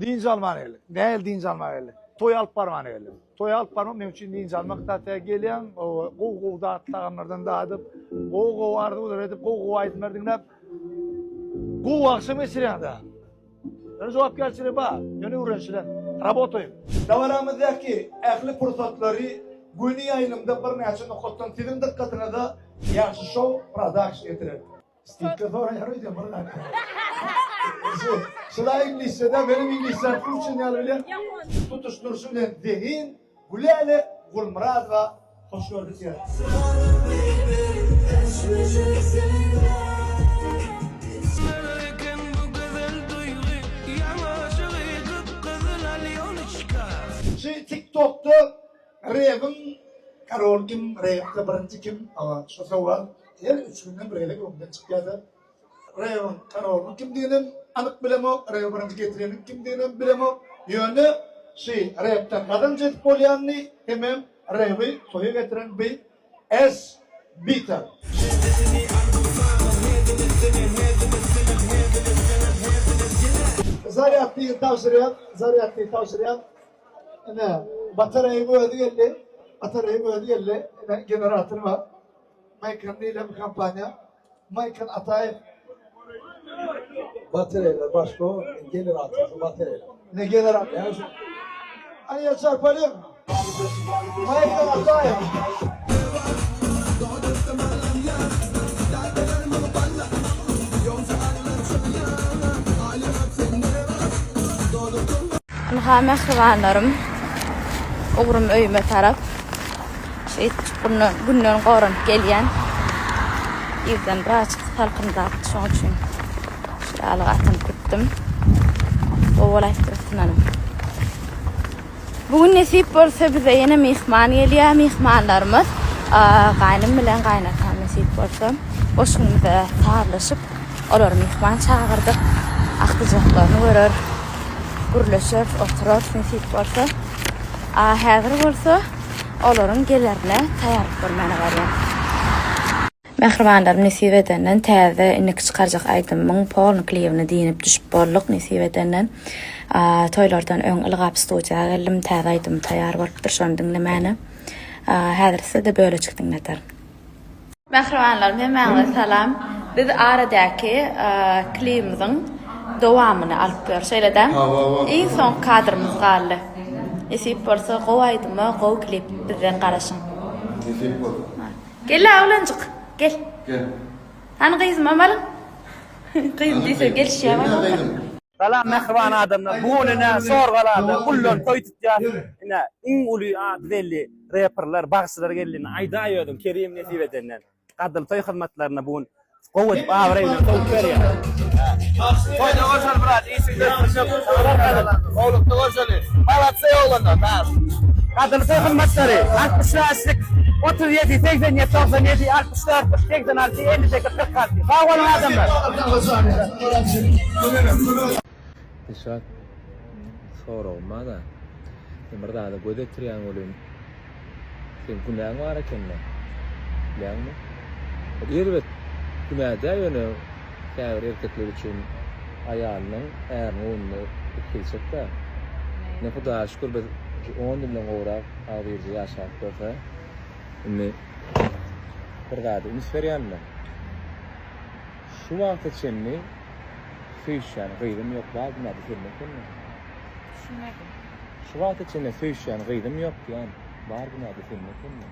Dynç almana geldik. Nähili dynç almaga geldik? Toý alyp barmana geldik. Toý alyp barmak meň üçin dynç almak zat. Gelýäň, gowy-gowy datly tagamlardan dadyp, gowy-gowy arzuwlar edip, gowy-gowy aýdymlar diňläp, gowy agşam geçirýäň-dä. Ýöne jogapkärçiligi bar. Ýöne öwrenişilen. Rabotaýyn. Dabaramyzdaky ähli pursatlary göni ýaýlymda birnäçe nokatdan siziň dykgatyňyza Ýagşy Show Production ýetirer. Stikka soraýar öýdýän bir zat. Şu, şula iňlisçe-de, menem iňlisçäni pulçyn ýaly bilýän. Tutuş durşy bilen zehin Gülälek Gulmyradowa hoş gördük diýýär. Şu TikTokda Rebiň korol kim, repde birinji kim? Hawa, şu sowal her üç günden bir gezek öňümden çykýar-da. Rebiň korolynyň kimdiginem anyk bilemok, rebi birinji getireniň kimdiginem bilemok. Ýöne şu repden gazanç edip bolýanyny hemem rebi toýa getiren bi S. Bitter. Zarýadnyny tabşyrýan, zarýadnyny tabşyrýan. Ine, batareýiň özi geldi. Batareýiň özi geldi. Ine, generator bar. Maýkan diýlen bir kompaniýa. Maýkan Ataýew. Batareýler başga, generator şu batareýler. Ine generator. Aýa çarpalyň. Maýkan Ataýew. Ynha mähribanlarym, ugrum öýüme tarap. Şeýdip günden, günden goranyp gelýän. Irden birazjyk salkynlapdy, şoň üçin şeýle atynyp gitdim. Gowy bolaýypdyr ysynanym. Bu gün nesip bolsa bize ýene myhman gelýär. Myhmanlarymyz gaýnym bilen gaýynatam nesip bolsa. Boş günümize sazlaşyp olary myhman çagyrdyk. Agtyjaklaryny görer, gürleşeris, oturarys nesip bolsa. A häzir bolsa olaryň gelerine taýýarlyk görmäne barýan. Mähribanlarym nesip edenden täze indiki çykarjak aýdymyň polny klibini diýinip düşüp bolduk nesip edenden toýlardan öň ylgap studiýa geldim täze aýdym taýýar bolupdyr şony diňlemäne häzir size-de bölejik diňlederin. Mähribanlarym hemmäňize salam biz aradäki klibimiziň dowamyny alyp ýörüs şeýle-dä iň soňky kadrymyz galdy nesip bolsa gowy aýdyma gowy klip bizden garaşyň. Nesip bolsa. Gel-ä oglanjyk, gel. Gel. Hany gyzymam alyň. Gyzym diýse gelişýär Gel gyzym. Salam mähriban adamlar bu gün ine Şorgalada ullan toý tutýas ine iň uly ady belli reperler bagşylar geldi ine aýdaý özüň Kerim nesip edenden gadyr toý hyzmatlaryna bu gün Gowy edip abraý bilen sowup berýär. Toýda görşeli brat, işiňde üstünlik. Gowlukda görşeli. Malatsy oglanlar, sag. Gadyrly toý hyzmatlary, 65 lik, 37, 87, 97, 64, 86, 58, 46. Sag boluň adamlar. Dilşat, soragym bar-da. Sen bir zada göz ýetirýäň welin, seň günäň bar eken-dä. Bilýäňmi? Erbet günä däl ýöne käbir erkekler üçin aýalynyň äriniň öňünde isleýjek-dä. Ine Hudaýa şükür biz şu on ýyldan gowrak agzybirje ýaşap ýörse, indi bir zada üns berýän-de. Şu wagta çenli Söýüşýän gyzym ýok bar günäde sende ekenmi. Düşünmedim. Şu wagta çenli söýüşýän gyzym ýok diýän bar günäde sende ekenmi.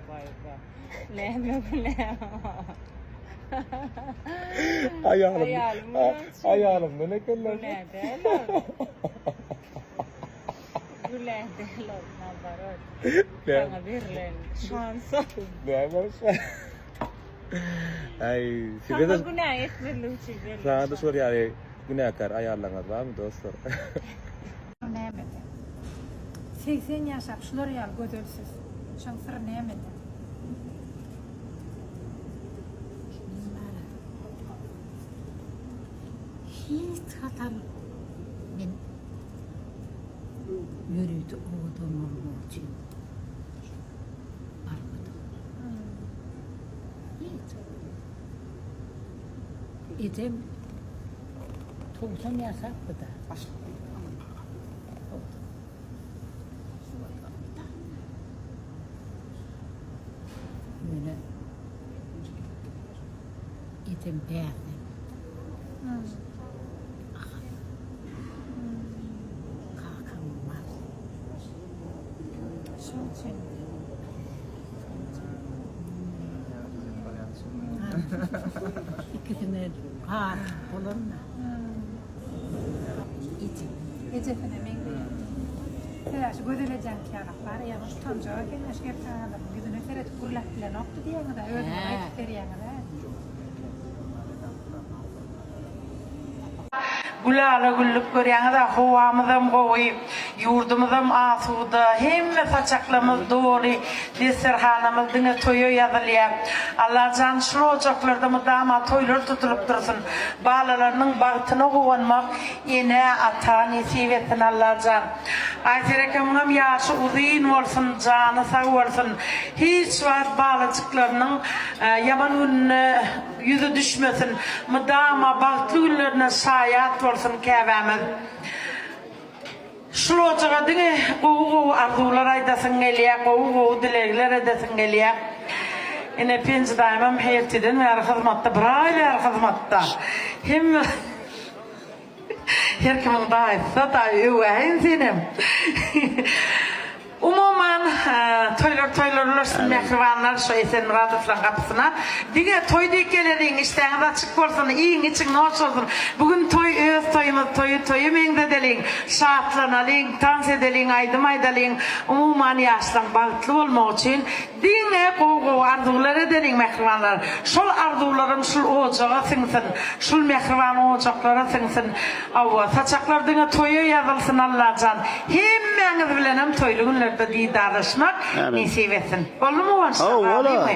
Waý ba. Näme günä. Aýalym. Aýalymdan ekenler. Günä däl ol. Günä däl ol naborot. Saňa berlen şans. Näme şans? Aý, size de günä etmezlik üçin berlen. Saňa da şol ýaly günäkär aýallaryňyz barmy dostlar? Nämede? 80 ýaşap şular ýaly gözelsiz. Şoň syry nämede? Hiç haçan men ýörite owadan bolmak üçin barmadym. Hiç. Ejem. 90 ýaşapdy-da. Ýöne ejem bärde. Kakam bar. Şoň üçin. Ikisine garyp bolanda. Ejem. Ejesine meňzeýär. Siz-ä şu Gözel ejäňki ýalak bar, ýa utanjak eken, şu erkek adamyň ýüzüne seredip gürläp bilenokdy diýýäňiz-ä, özüňiz aýdyp berýäňiz-ä. Gülala güllük görýäňiz-ä howamyzam gowy, ýurdumyzam asuda, hemme saçaklarymyz doly, desterhanamyz diňe toýa ýazylýar. Allajan şul ojaklarda mydama toýlar tutulyp dursun. Balalarynyň bagtyna guwanmak ene, ata nesip etsin Allajan. Aýserekemiňem ýaşy uzyn bolsun, jany sag bolsun. Hiç wagt balajyklarynyň ýaman gününe Ýüzi düşmesin, mydama bagtly günlerine şaýat bolsun käbämiz. Şul ojaga diňe gowy-gowy arzuwlar aýdasyň gelýär, gowy-gowy dilegler edesiň gelýär. Ine Penji daýymam erteden bäri hyzmatda, bir aý bäri hyzmatda. Hemme Her kimiň daýysy-da daýy öwäýin senem. Umuman, toýlar toýlar ulaşsyn mähribanlar şu Esenmyradowlaň gapysyna. Diňe toý diýip geleliň, işdäňiz açyk bolsun, iýiň içiň noş bolsun. Bu gün toý öz toýumyz, toýy toýa meňzedeliň, şatlanalyň, tans edeliň, aýdym aýdalyň. Umuman ýaşlaň bagtly bolmagy üçin Diňe gowy-gowy arzuwlar edeliň mähribanlar. Şol arzuwlarym şul ojaga siňsin. Şul mähriban ojaklara siňsin. Hawa, saçaklar diňe toýa ýazylsyn Allajan. Hemmäňiz bilenem toýly günlerde didarlaşmak nesip etsin. Boldumy Guwançjan, razymy?